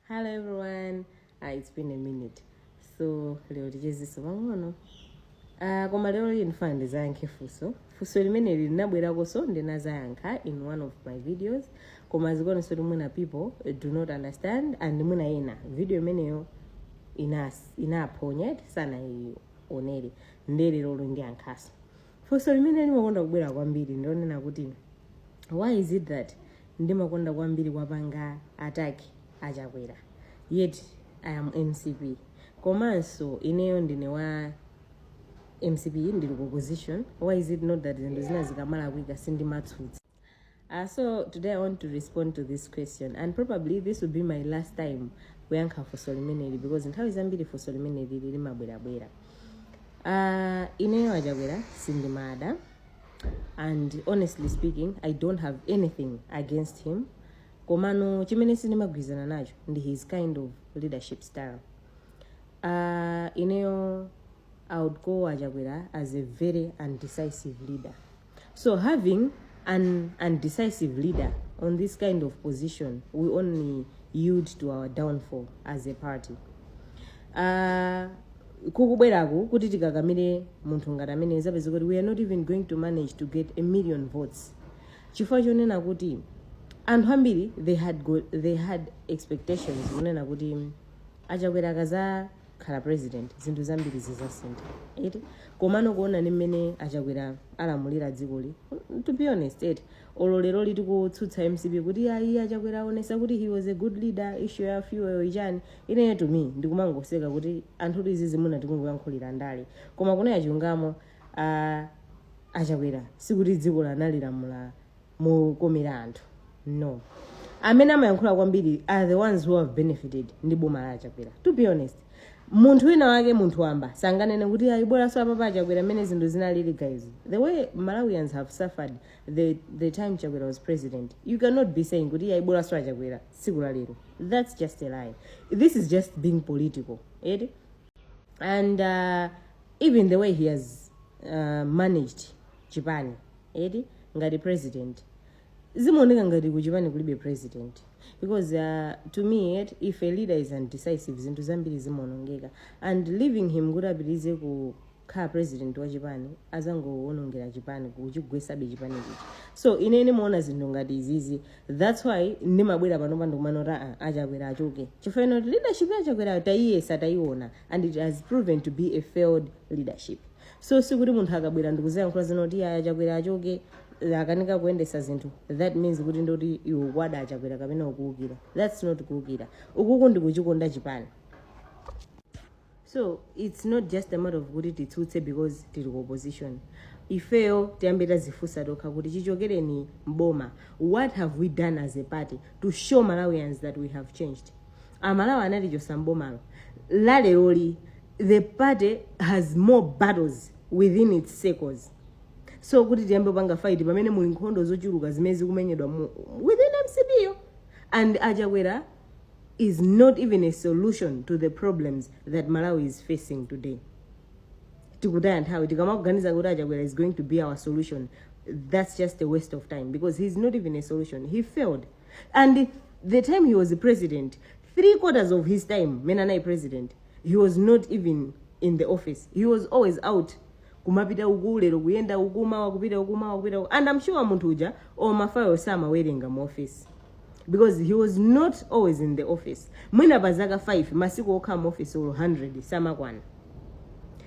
Hello everyone. It's been a minute. So lero tichezenso pang'ono. Koma lero lili ndifuna ndizayankhe funso. Funso limene linabwerakonso, ndinazayankha in one of my videos. Koma zikuonesa kuti mwina people do not understand and mwina ena video imeneyo inaphonya, sanayionere. Nde lero ndiyankhaso. Funso limene limakonda kubwera kwambiri ndionena kuti, why is it that ndimakonda kwambiri kwapanga attack aChakwera, yet I am MCP? Komanso ineyo ndine wa MCP, ndili ku opposition. Why is it not that zinthu zina zikamalakwika sindimatsutsa? So today I want to respond to this question, and probably this will be my last time kuyankha funso limeneli, because nthawi zambiri funso limeneli limabwerabwera. Ineyo aChakwera sindimada, and honestly speaking, I don't have anything against him. Komano chimene sindimagwirizana nacho ndi his kind of leadership style. Ineyo I would call aChakwera as a very undecisive leader. So having an undecisive leader on this kind of position will only yield to our downfall as a party. Kukubweraku kuti tikakamire munthu ngati amene, zapeza kuti we are not even going to manage to get a million votes, chifukwa chonena kuti anthu ambiri they had expectations kunena kuti aChakwera akazakhala president, zinthu zambiri zizasintha, eti? Komano kuona ni mmene aChakwera alamulira dzikoli, to be honest, eti, olo lero liti kutsutsa MCP kuti ayi, aChakwera aonesa kuti he was a good leader, issue ya fuel ichani, ineyo to me ndikumangoseka kuti anthu izi zimuna tikungoyankhulira ndale. Koma kunena chilungamo, aChakwera sikuti dziko lanalilamula mokomera anthu, no. Amene amayankhula kwambiri are the ones who have benefited ndi boma la aChakwera. To be honest, munthu wina wake, munthu wamba, sanganene kuti ayibweranso apapa aChakwera mmene zinthu zinalili. Guys, the way Malawians have suffered the time Chakwera was president, you cannot be saying kuti ayibweranso aChakwera tsiku la lero. That's just a lie. This is just being political, eti? And even the way he has managed chipani, eti, ngati president, zimaoneka ngati kuchipani kulibe president, because to me, eti, if a leader is undecisive, zinthu zambiri zimaonongeka, and leaving him kuti apitirize kukhala president wa chipani, azangowonongera chipani, kuchigwesabe chipani chichi. So ine ndimaona zinthu ngati izizi. That's why ndimabwera panopa ndikumanoti a aChakwera achoke, chifukwa ino leadership ya aChakwera tayiyesa, tayiona, and it has proven to be a failed leadership. So sikuti munthu akabwera ndikuzayankhula zinoti aya aChakwera achoke, akanika kuyendesa zinthu, that means kuti ndoti iwe ukwada aChakwera kapena ukuwukira. That's not kuwukira. Ukuku ndikuchikonda chipani. So it's not just a matter of kuti titsutse because tili ku opposition. Ifeyo tiyambe tazifunsa tokha kuti chichokereni mboma, what have we done as a party to show Malawians that we have changed? Amalawi anatichosa mbomalo. Laleloli the party has more battles within its circles. So kuti tiyambe kupanga fight pamene muli nkhondo zochuluka zimene zikumenyedwa within MCP yo, and aChakwera is not even a solution to the problems that Malawi is facing today, tikutaya nthawi. Tikamakuganiza kuti aChakwera is going to be our solution, that's just a waste of time, because he's not even a solution. He failed. And the time he was the president, three quarters of his time mene anali president, he was not even in the office. He was always out, kumapita uku lero, kuyenda uku mawa, kupita uku mawa, kupita uku. And I'm sure munthu uja or mafayo samawerenga mu office, because he was not always in the office. Mwina pa zaka 5, masiku okhala mu office olo 100 samakwana.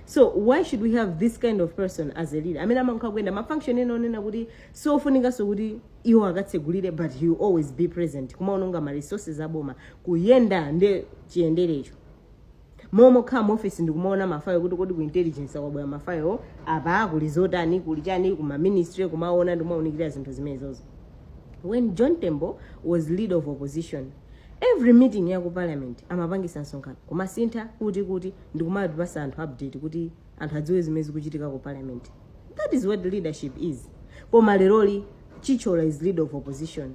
So why should we have this kind of person as a leader, amene amankha kuyenda mafunction ena onena kuti sofunikanso kuti iwo akatsegulire, but he will always be present, kumaononga ma resources aboma, kuyenda nde chiyenderecho, momwe khala mu office ndikumaona mafayo kuti kodi ku intelligence kwabwera mafayo apa, kuli zotani, kuli chani kuma ministry, kumaona ndimaunikira zinthu zimenezozo? When John Tembo was leader of opposition, every meeting ya ku parliament amapangisa msonkhano, kumasintha kuti ndikumatipasa anthu update kuti anthu adziwe zimene zikuchitika ku parliament. That is what leadership is. Koma leroli Chichola is leader of opposition,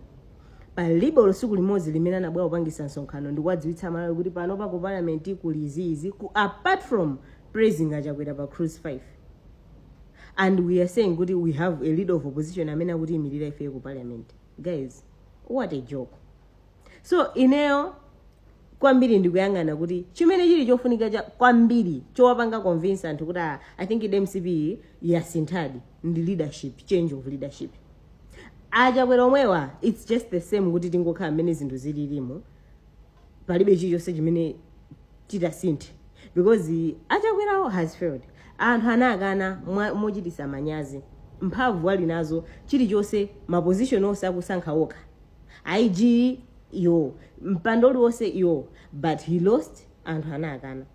palibe tsiku limodzi limene anabwera kupangisa msonkhano ndikuwadziwitsa Malawi kuti pano pa ku parliament kuli iziizi, apart from praising aChakwera pa Cruise 5. And we are saying kuti we have a leader of opposition amene akuti imirira ife ku parliament. Guys, what a joke. So ineyo Kwambiri ndikuyang'ana kuti chimene chili chofunika cha kwambiri chowapanga convince anthu kuti, "Ah, I think MCP yasinthadi," ndi leadership, change of leadership. Achakwera omwewa, it's just the same, kuti tingokhala mmene zinthu zililimo, palibe chilichonse chimene chitasinthe, because Achakwerawo has failed. Anthu anakana mochitisa manyazi. Mphamvu ali nazo, chilichonse, maposition onse akusankha okha, IG iwo, mpando uliwonse iwo, but he lost. Anthu anakana.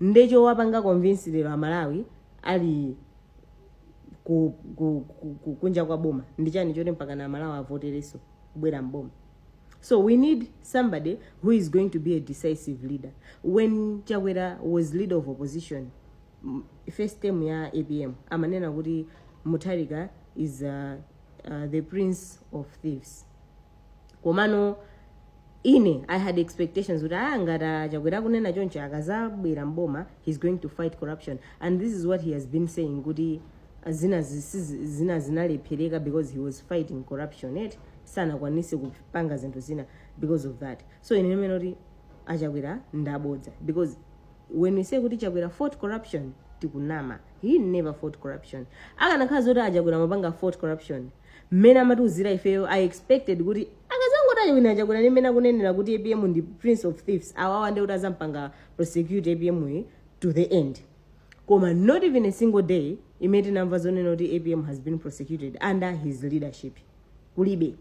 Ndecho wapanga convince lero Amalawi ali kunja kwa boma ndi chani choti mpaka na Amalawi avotereso kubwera mboma? So we need somebody who is going to be a decisive leader. When Chakwera was leader of opposition, first term ya APM, amanena kuti Mutharika is the prince of thieves. Komano ine I had expectations kuti, ah, ngati Chakwera kunena choncho, akazabwera mboma he's going to fight corruption. And this is what he has been saying, kuti zina zinalephereka because he was fighting corruption, yet sanakwanise kupanga zinthu zina because of that. So ine ndimene kuti Achakwera ndabodza, because when we say kuti Chakwera fought corruption, tikunama. He never fought corruption. Akanakhala zoti Achakwera mapanga fought corruption mmene amatiuzira ifeyo, I expected kuti akazangoti achawina Achakwera ndi mmene akunenera kuti APM ndi prince of thieves, awawa ndi kuti azampanga prosecute APM yi to the end. Koma not even a single day imene tinamva zonena kuti APM has been prosecuted under his leadership. Kulibe.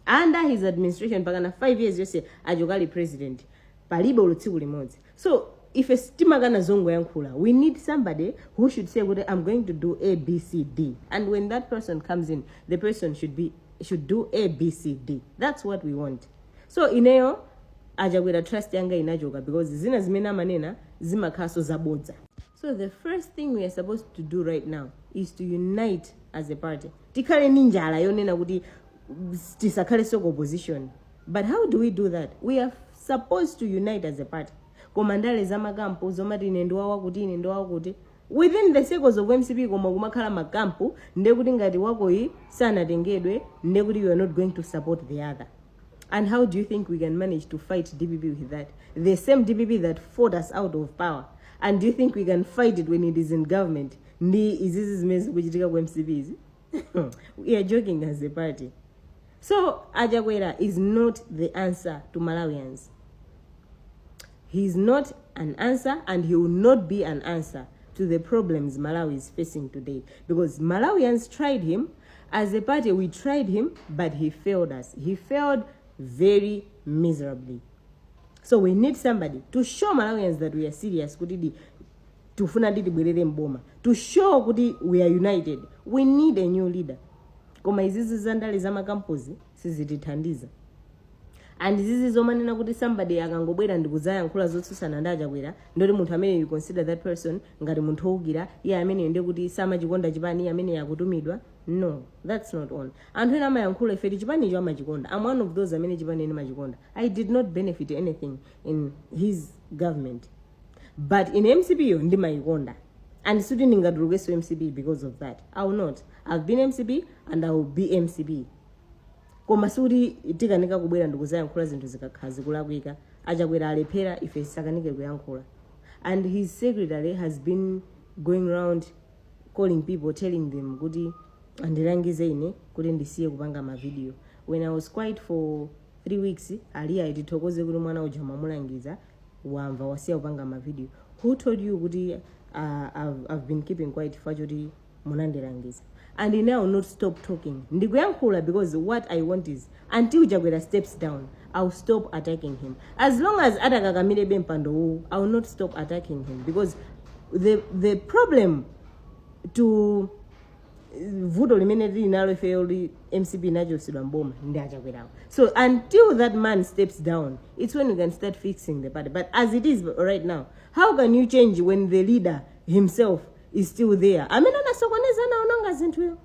Under his administration, pakana 5 years yonse achokali president, palibe olo tsiku limodzi. So ife timakana zongoyankhula. We need somebody who should say kuti, "I'm going to do A, B, C, D," and when that person comes in, the person should do A, B, C, D. That's what we want. So ineyo Achakwera trust yanga inachoka because zina zimene amanena zimakhaso zabodza. So the first thing we are supposed to do right now is to unite as a party. Tikhale ni njala yonena kuti tisakhale so opposition. But how do we do that? We are supposed to unite as a party. Koma ndale zamakampu, zomati ine ndiwawa kuti, ine ndiwawa kuti, within the circles of MCP, koma kumakhala makampu, ndekuti ngati wakoyi sanatengedwe, ndekuti you are not going to support the other. And how do you think we can manage to fight DPP with that? The same DPP that fought us out of power. And do you think we can fight it when it is in government? Ndi izizi zimene zikuchitika ku MCP izi. We are joking as a party. So Achakwera is not the answer to Malawians. He is not an answer and he will not be an answer to the problems Malawi is facing today. Because Malawians tried him. As a party, we tried him, but he failed us. He failed very miserably. So we need somebody to show Malawians that we are serious, kuti tifuna ndi tibwerere mboma, to show kuti we are united. We need a new leader. Koma izizi zandale zamakampuzi sizitithandiza. And zizi zomanena kuti somebody akangobwera ndikudzayankhula zotsutsana ndi Achakwera, ndoti munthu amene you consider that person ngati munthu wowukira, iye ameneyo ndiye kuti samachikonda chipani, iye amene akutumidwa. No, that's not on. Anthu ena amayankhula ife chipanicho amachikonda. I'm one of those amene chipani ene machikonda. I did not benefit anything in his government, but in MCP yo ndimayikonda, and suti ndingatulukenso MCP because of that. I will not. I've been MCP and I will be MCP. Koma sikuti tikanika kubwera ndikuzayankhula zinthu zikakhala zikulakwika. Achakwera alephera, ife sisakanike kuyankhula. And his secretary has been going round calling people, telling them kuti andilangize ine kuti ndisiye kupanga mavideo. When I was quiet for 3 weeks, aliya tithokoze kuti mwana uja mwamulangiza, wamva, wasiya kupanga mavideo. Who told you kuti I've been keeping quiet choti munandilangiza? And now will not stop talking. Ndikuyankhula because what I want is, until Chakwera steps down, I'll stop attacking him. As long as atakakamire mpando uwu, I will not stop attacking him, because the problem to vuto limene tili nalo ifeyo li MCP inachosedwa mboma ndi Achakwerawo. So until that man steps down, it's when we can start fixing the party. But as it is right now, how can you change when the leader himself is still there, amene anasokoneza, anaononga zinthuyo?